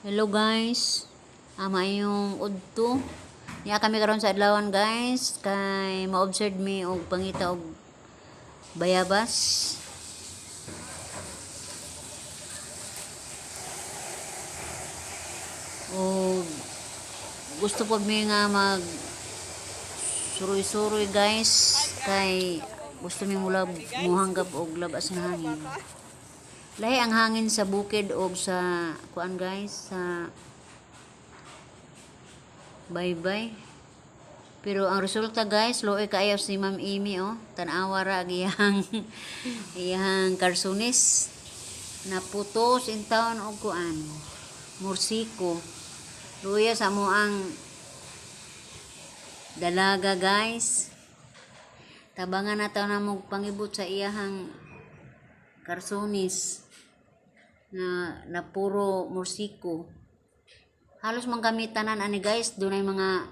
Hello guys. Maayong udto. Niya kami karon sa adlawan, guys, kay ma-observe mi og pangita og bayabas. Og gusto po mi nga mag suroy-suroy, guys, kay gusto mi mulab muhanggap og labas nga hangin. Lahi ang hangin sa bukid og sa kuan, guys, sa baybay. Pero ang resulta, guys, luoy kaayo si Ma'am Amy, oh. Tan-awa ra ang iyang iyang karsunis. Naputos in town og kuan. Mursiko. Luya sa mo ang dalaga, guys. Tabangan na taw na mo pangibot sa iyahang karsunis na na puro mursiko. Halos man kami tanan ani, guys, dunay mga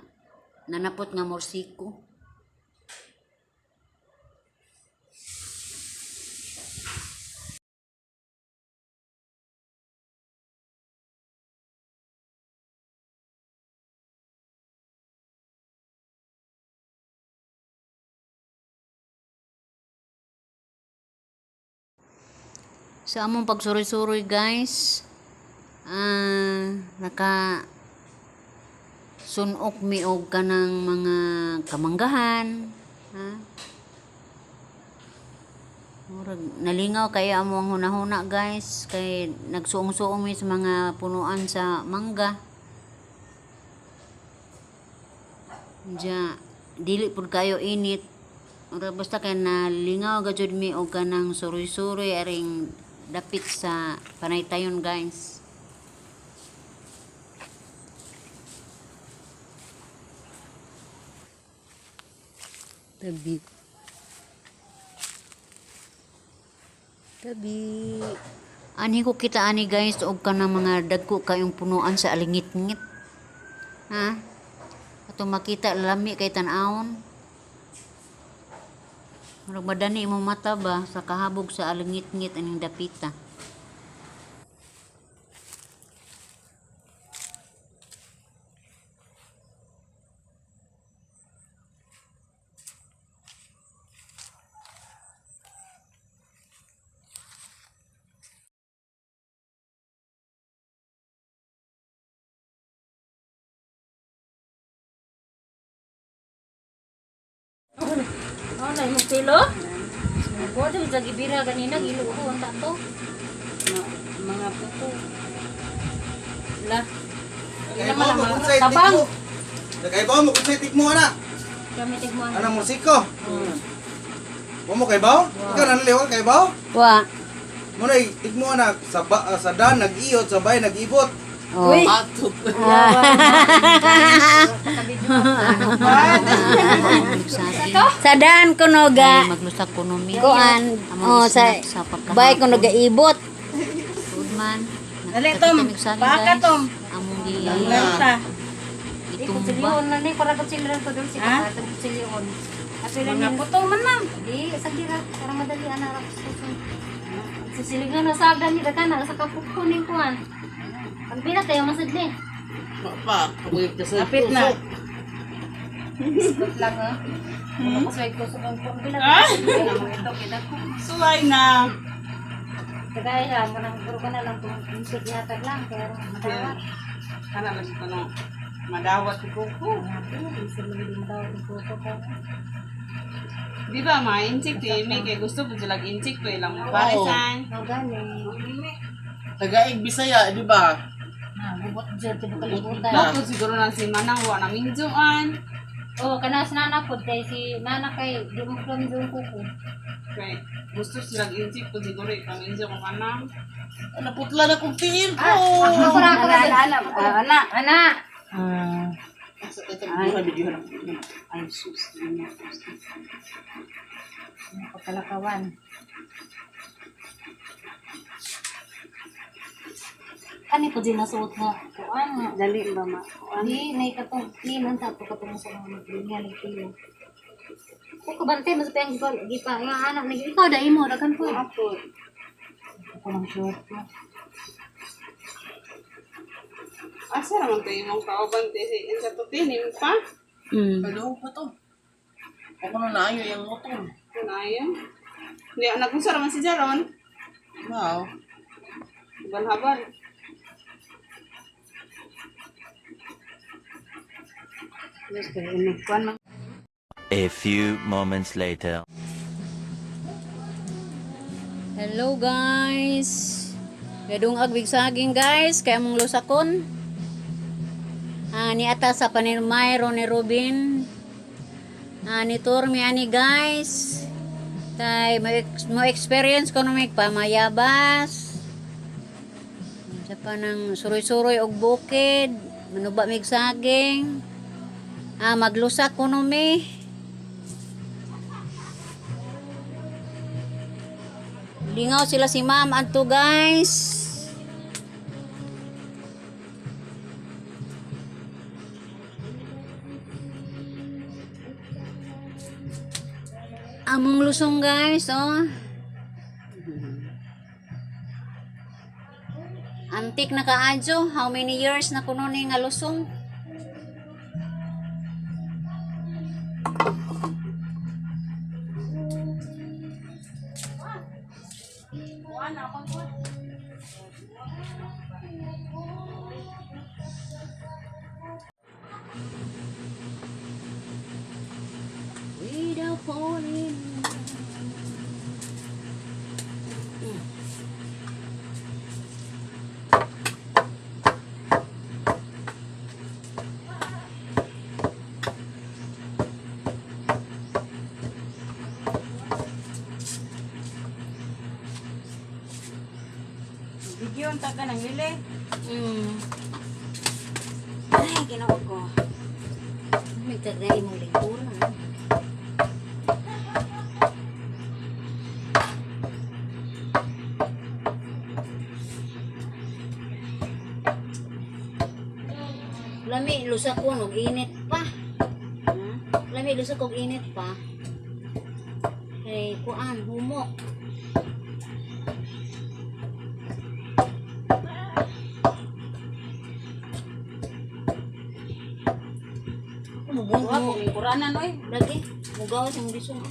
nanapot nga mursiko. Sa among pagsuroy-suroy, guys, naka sunok mi og kanang mga kamanggahan, ha? Murag nalingaw kaya amo ang hunahuna, guys, kay nagsuong-suong mi sa mga punuan sa mangga. Diya, dili pud kayo init. Murag basta kay nalingaw ga jud mi og kanang suroy-suroy aring dapit sa Panaytayon, guys. Tabi. Tabi. Anhi ko kita ani, guys, og kanang mga dagko kayong punuan sa alingit-ngit. Ha? Ato makita, lami kay tan-awon. Murag madani mo mata ba sa kahabog sa alingit-ngit aning dapita. Oh, na imong pilo? Ko di sa gibira ganina gilo ko unta to. Mga puto. La. Nakaibaw mo kung sa'y Tabang. tikmo. Nakaibaw mo kung sa'y tikmo, ana. Kami tigmo. Ana musiko. Wa mo kaibaw? Ikaw nanaliw ka kaibaw? Wa. Mo na tikmo ana sa sa dan nag-iyot, sa bay nag-ibot. Oh. Sa daan ko no ga Ay, maglusak kuno mi. kuan Among oh sa isnat sa pagkahapon. bay ko no ga ibot. Tuod man. Dali, Tom. Nakakita mig saging, Baka, guys. Tom. Among gi Lanta. Di itumba. kutsilyon na ni para kutsilyon ko dul si Ha? katong kutsilyon. Apila Mga ni puto man, ma'am. Di sa dira para madali ana ra kususun. Sisiligan na sa agdan ni daghan na sa kapukpo ning kuan. Pagpila tayo masadli. Apit na. Iskot lang ah. Kusway ko sa kung pila. Ito kita ko. Suway na. Kagaya mo nang puro ka na lang kung insik yatag lang pero madawat. Kana ba siya tanong? Madawat si Coco. Di ba ma insik ti may kay gusto po sila insik to ilang mo parisan. Tagaig Bisaya, di ba? Gubot dyan, tibo kalibutan. Mo siguro na si Manang wa na minjuan. Oh, kana si nana po, kay si nana kay, di mo kami doon kuko. Kay gusto sila insik po siguro ikaminjo ko kanang. Naputla na kong tiil ko. Ako na, ako na. Ana, ana. Ana. Ito, videohan, videohan. Ay sus. Pagkalakawan. Kani po din nasuot nga. Kuan. Dali ba ma? Di, nay katong, ni man ta po katong sa mga maglinya ng kilo. Ko kabante, mas pa yung gipa, gipa, nga anak, nag ikaw dai mo, dagan po. Ako. Ako lang sure ko. Asa raman to imong kauban te si insa to tinim pa? Ano pa to? Ako na naayo yung motor. Kunayon. Hindi, nagunsa raman si Jaron. Wow. Habal-habal. A few moments later. Hello guys. Gadung agbig saging guys, kay among lusakon. Ah, ni ata sa panirmay ni Robin. Ah, ni tour mi ani guys. Kay mo experience ko numig pamayabas. Sa pa nang suroy-suroy og bukid, manuba mig saging. Ah, maglusak kuno mi. Lingaw sila si ma'am adto guys. Among lusong guys, oh. Antik na kaadyo, how many years na kuno ni nga lusong? Without falling. Video ang taga ng lili. Ay, ginoo ko. May tagay mong lingkuran. Lami, lusa ko, og init pa. Ha? Lami, lusa ko, og init pa. Kay, kuan, humok. Wa ko lingkuranan oy. Lagi, mugawas ang bisong.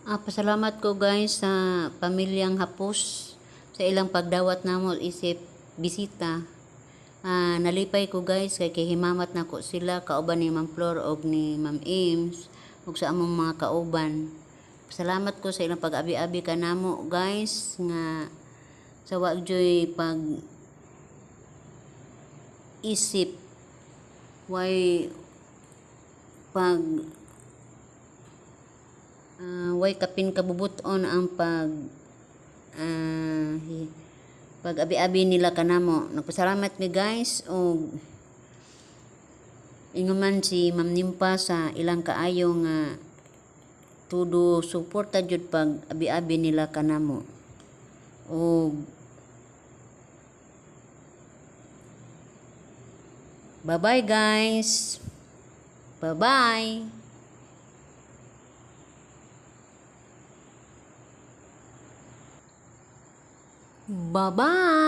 Ah, pasalamat ko guys sa pamilyang Hapos sa ilang pagdawat namo isip bisita. Ah, nalipay ko guys kay kihimamat nako sila kauban ni Ma'am Flor og ni Ma'am Ames ug sa among mga kauban. Pasalamat ko sa ilang pag-abi-abi kanamo guys nga sa wa joy pag isip way pag way kapin kabubuton ang pag ah, pag abi-abi nila kanamo. Nagpasalamat mi guys og ingon man si Ma'am Nimpa sa ilang kaayo nga Todo suporta jud pag abi-abi nila kanamo. Og bye-bye, guys. Bye-bye. Bye-bye.